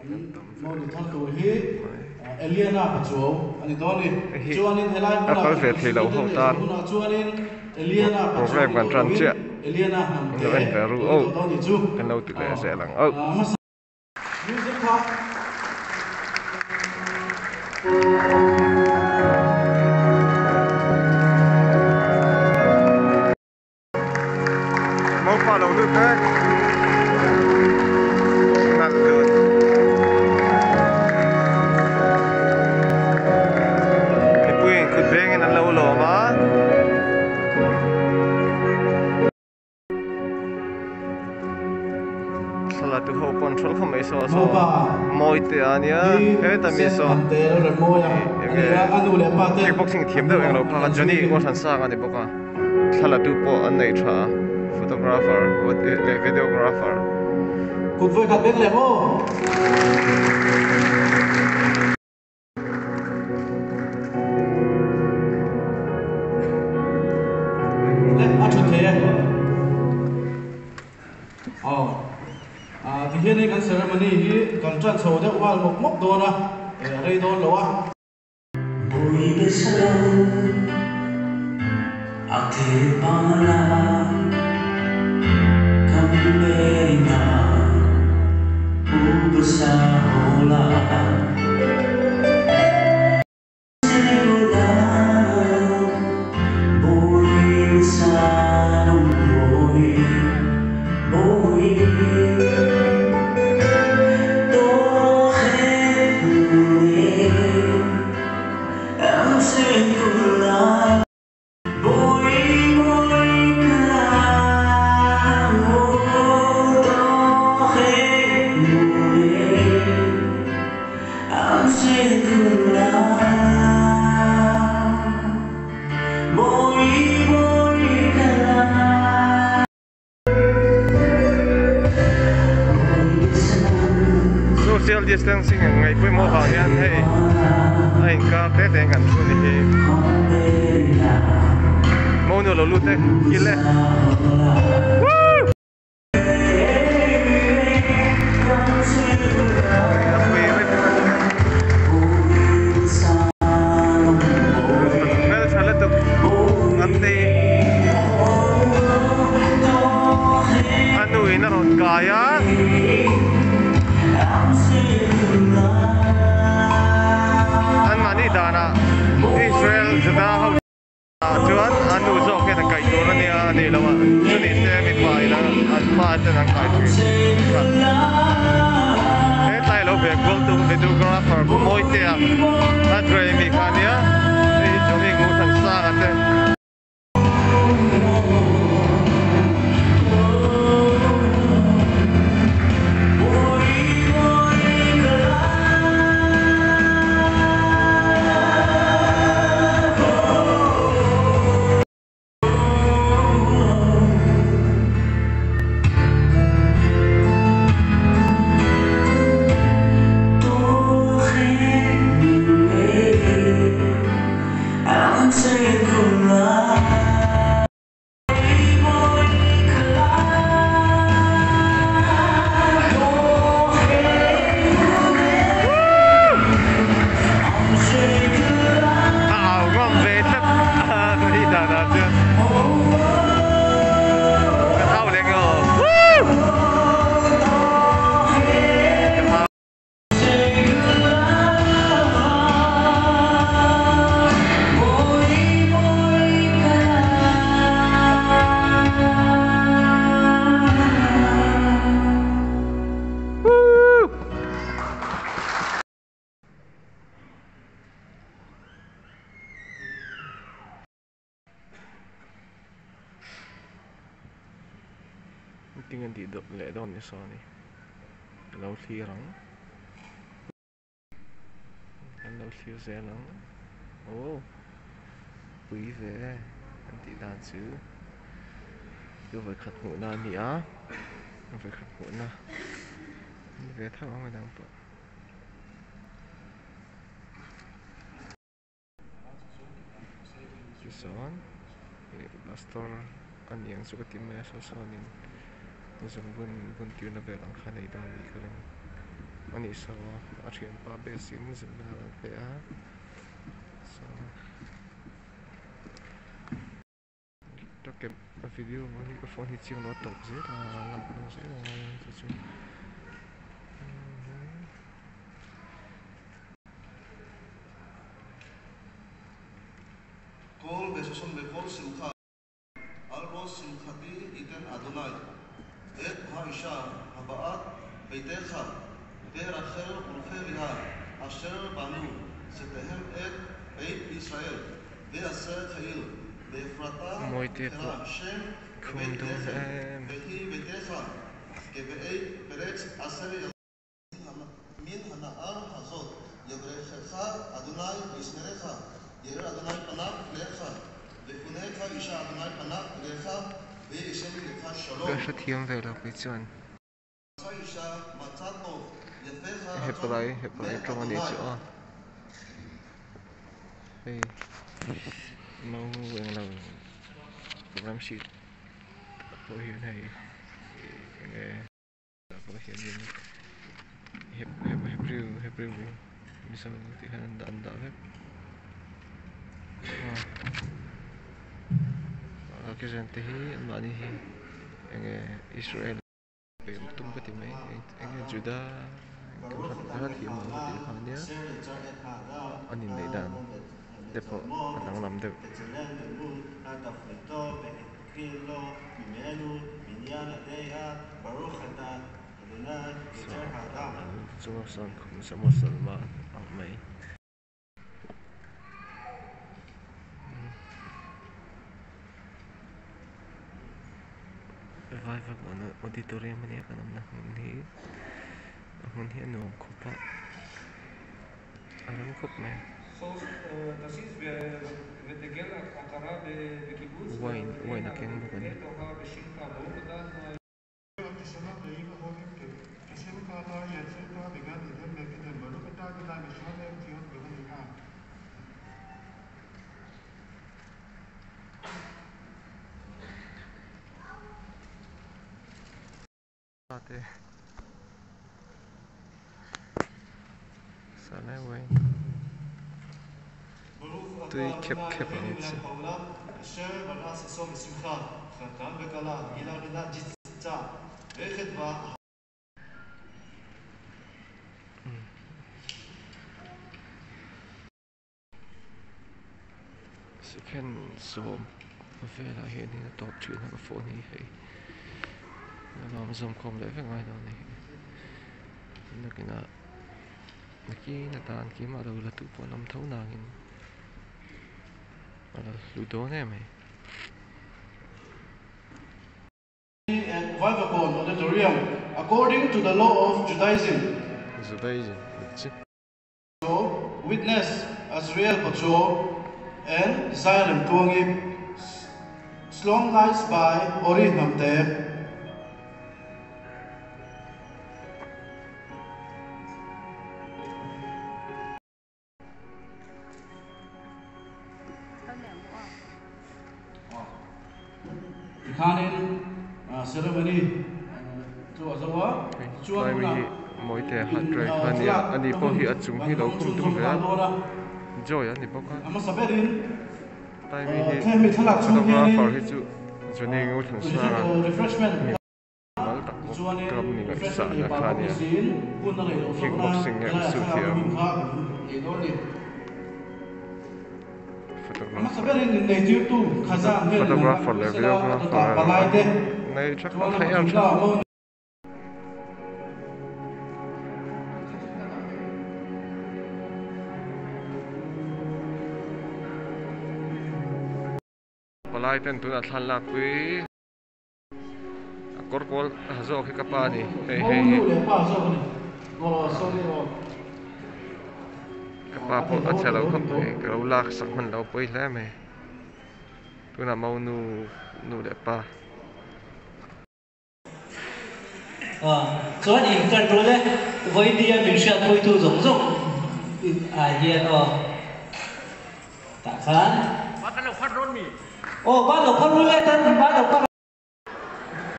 Kan monu thar tur hi Eliana Pachuau a ni dawn a ni. Hei Chuanin helai a hmunah kal ve chibai thei loh sikul ho te neih tan zawh hunah chuanin Eliana program Pachuau ni kan tawh tan loin chiah Eliana in lo Hnamte en ve ru lo ni oh tawh dawn ni chu. kan lo ti leh zel ang oh. Hmasa music kha. Mopa lo lut vek nalh dun. Mipui in kut vengin an lo lawm a. Thla tu ho pawn hralh kha mai saw saw mawi te a nia heta mi saw enge kickboxing thiam deuh englo phak a Johnny Ngawhran sang a ni bawk a thla la tu pawh an nei tha a photographer leh videographer. Kut vawi khat beng leh maw? Le a tha thei e. Aw. Ah tihian hei kan ceremony hi kan tan chho deuh nghal mawp mawp dawn a, a rei dawn lo a. Social distancing ang ngaih pawimawh vang hian hei a inkar te te in kan thu ni hi Monu lo lut e kil e Woo! Hmeltha lutuk an ti a nu in a rawn kai a. Anmahni danah Israel Juda ho Ah chuan a nu zawk hian a kaih tur a nia a nih loh a, chuni se mipa in an pa ten an kai thin kha. He tlai lo ve kual tum videographer Pu Mawitea a dre mi kha a nia, hei hi Johnny Ngurthansanga te. A au ngam ve tlat a ni dan ah chuan ka thau leh nge aw Woo! Ka thau. Meeting an tih dawp leh dawn ni saw a ni ka lo thlir ang an lo thlir zel ang aw pui ve an tih dan chu chu vawikhat hmuhna a ni a vawikhat hmuhna a ni ve tho ang a dang pawh. Tichuan ih pastor a ni ang chu ka ti mai a saw sawnin zungbun bun tirna vel ang kha a nei dawn anih ka ring. Ani saw a thianpa best in zirna a rawn pe a saw a video hi ka phone hi chiang lo a tawp zel a lak nawn zel a ngai a chu chu. Mawite pawh khum dawn em. Ka hrethiam ve lo kei chuan Hebrai Hebrai tawng a nih chu aw hei no englo program sheet pawh hian hei enge. Tah pawh hianin Hebrew Hebrew Mizo tih hian an dah an dah vek a kitchen te hi anmahni hi eng nge Israel pem tum ka ti mai eng nge Juda ka thiam ang ka tih kha ania an inneih dan te pawh a danglam deuh. Chunga sawn khum samosa lama ang mai. Vaivakawn auditorium ania kan awmna hmun hi a hmun hi a nuam khawp a a rem khawp mai. Wine wine a keng bawk a ni. Te salai wine tui khep khep ang chi. Second sawm velah hianin a tawp thin a ka phone hi hei lam zawm khawm leh vek ngai lo a ni nakinah nakin atan keimah lo la duh pawh an awm tho nangin a la hlu dawn em mai. At Vaivakawn Auditorium according to the law of Judaism. Judaism dik chi. Witness, Azriel Pachuau and Zairem Tluangi, Solemnized by Ori Hnamte. Tikhanin ceremony chu a zo a, tichuan Tlai mi hunah hi Mawite hat rei kha a nia, ani pawh hi a chung hi lo khum tum ve a, Joy a ni bawk a. A hmasa berin Tlai mi hi hemi thlalak chhung hianin photographer hi chu Johnny Ngurthansanga refreshment mal tak bawk Tichuanin ram ni refreshment ngaihsahna ei pah kha a bawk nia, nisiin hun a rei loh zawk na kickboxing nge helaiah su thlalak thiam. hun kha kan nei dawn a ni. A hmasa Photographer berin inneitirtu Khazan hian in an Photographer rak leh pui sela a videographer dawtah palai te nei tha chuan a thei ang pathum tha. lamah mo Palai ten tunah thlan lakpui. A kawr pawl ha zawk hi ka pa a ni hei hei hi ka pa pawh a chhe lo khawp mai ka lo lak sak hman lo pawi hle mai tunah mau nu nu leh pa. Chuan in kan rul e vawinia min hriatpuitu zawng zawng ah hian aw tah khan. Aw ban lo phar rul e tan ban lo phar.